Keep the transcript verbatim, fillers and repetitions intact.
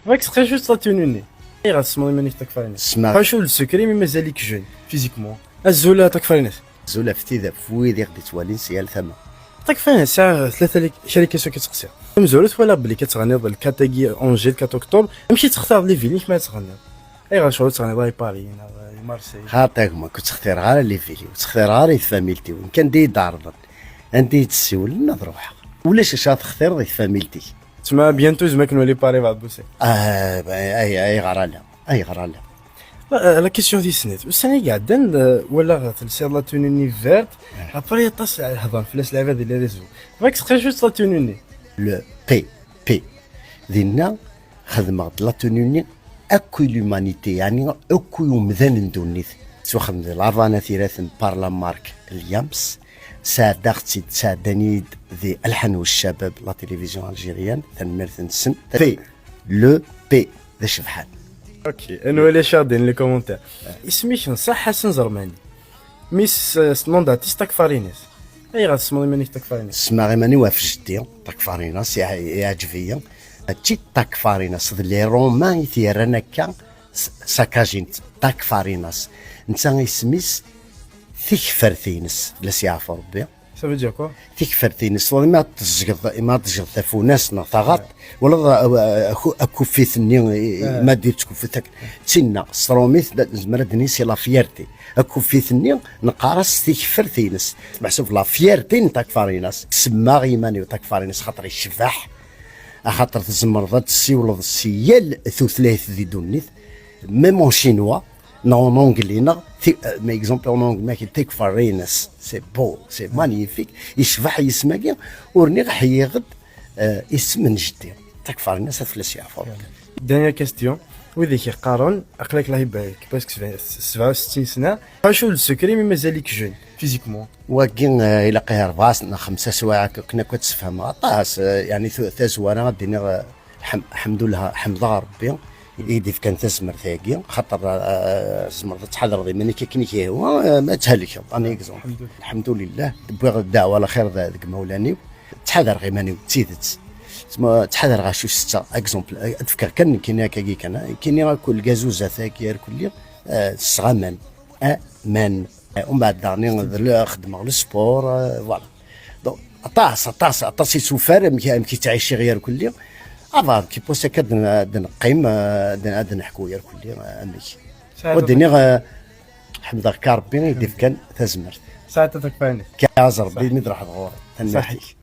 Bɣiɣ seqsiɣ juste la tenue-nni. Ayɣer tsemmaḍ iman-ik Takfarinas? Smaɣ. Acu d secret mi mazal-ik jeune, physiquement? Azul a Takfarinas. Azul ɣef tid, ɣef wid i ɣ-d-ittwalin si yal tama. Takfarinas, sɛiɣ tlata li-, kra n questions ad k-seqsiɣ. Tamezwarut, walaɣ belli ka tettɣenniḍ lkat-agi en juillet, quatre octobre. Amek i textareḍ les villes-ik mi ara tettɣenniḍ? Ayɣer ur tettɣenniḍ ara i Paris neɣ i Marseille? Xaṭi a gma, ur ttextireɣ ara les villes-iw, ur ttextireɣ ara i tfamilt-iw. Nekk anda i yi-d-ɛerḍen, anda i yi-d-ssiwlen ad ruḥeɣ. Ulac acu ara textireḍ i tfamilt-ik. Tma bientôt zma ad k-nwali Paris, bɛed Bussi. Ah, ay, ayɣer ala? Ayɣer ala? La, la question tis snat. Ussan-agi iɛeddan, eh, walaɣ telsiḍ la tenue-nni verte. Après aṭas hedren fell-as lɛibad di les réseaux. Bɣiɣ seqsiɣ juste la tenue-nni. Le P P. Dinna xedmeɣ-d la tenue-nni akk i l'humanité, yeɛni akk i umdan n ddunit. Ttwaxdem di Lavana Tirat par la marque Liams. Sɛeddaɣ-tt-id, sɛeddan-iyi-d di Alḥan u Ccabab, la télévision algérienne, tanemmirt-nsen. P, le P, d acebḥan. Ok, ad nwali acu ara d-inin les commentaires. Isem-ik n ṣṣeḥ Ḥasan Zermani. Mi s-, s nom d'artiste Takfarinas. Ayɣer tsemmaḍ iman-ik Takfarinas? Semmaɣ iman-iw ɣef jeddi, Takfarinas, iɛ-, iɛǧeb-iyi. Mačči Takfarinas, d les Romains i t-yerran akka, s-, saccagent, Takfarinas. Netta isem-is tikfert-ines, fell-as yeɛfu Rebbi. Ça veut dire quoi? Tikfert-ines, tura imi ad teẓẓgeḍ, imi ad teẓẓgeḍ tafunast neɣ taɣaṭ, wala, uh, aku-, akuffit-nni, i-, i-, Ah. Ma d-yettkuffit ak-, d tinna, s trumit, da, nezmer ad d-nini c'est la fierté. Akuffit-nni, neqqar-as tikfert-ines. Meḥsub la fierté n Takfarinas. Semmaɣ iman-iw Takfarinas, xaṭer icbeḥ, axaṭer tzemreḍ ad tessiwleḍ si yal tutlayt di ddunit, même en chinois, neɣ en anglais, neɣ ti-, euh, mais exemple en anglais, ma Takfarinas, c'est beau, c'est magnifique, icbeḥ yisem-agi, ur nniɣ ḥyiɣ-d, euh, isem n jeddi. Takfarinas, ad fell-as yeɛfu Rebbi. Dernière question, wid i k-iqqaren, aql-ak la ibarek, parce que sebɛa u settin sna, acu d secret mi mazal-ik jeune, physiquement? Wagi, euh, ilaq-iyi rebɛa neɣ xemsa swayeɛ akken akk ad tessefhameɣ aṭas, euh, yeɛni tu-, tazwara ad d-iniɣ, euh, Ḥem-, ḥemdullah, ḥemdeɣ Rebbi i d-ifkan tazmert-agi, xaṭer, ah, tzemreḍ ad tḥadreḍ iman-ik akken i k-yehwa, ah, ma thelkeḍ, un exemple. Ḥemdullah. Ḥemdulillah, wwiɣ ddeɛwa lxir d-, deg imawlan-iw, ttḥadareɣ iman-iw, d tidet. Tma-, ttḥadareɣ acu setteɣ, exemple, ad d-fkeɣ kan nekkini akkagi kan, ah, nekkini akk lgazuzat-agi irkelli, ah, tesseɣ aman, aman. Eh, umbeɛd daɣen d le-, xeddmeɣ le sport, eh, voilà. Donc, aṭas, aṭas, aṭas isufar, amek, amek i ttɛiciɣ irkelli. Aḍar, qui pousse akka ad n-, ad neqqim, eh, ad n-, ad neḥku irkelli, eh, amek. Sɛiɣ Ur d-iniɣ, eh, ḥemdeɣ ka Rebbi i d-ifkan tazmert. Sɛiɣ Takfarinas. Ka Rebbi mi d-ruḥeḍ ɣur-i. Tanemmirt-ik.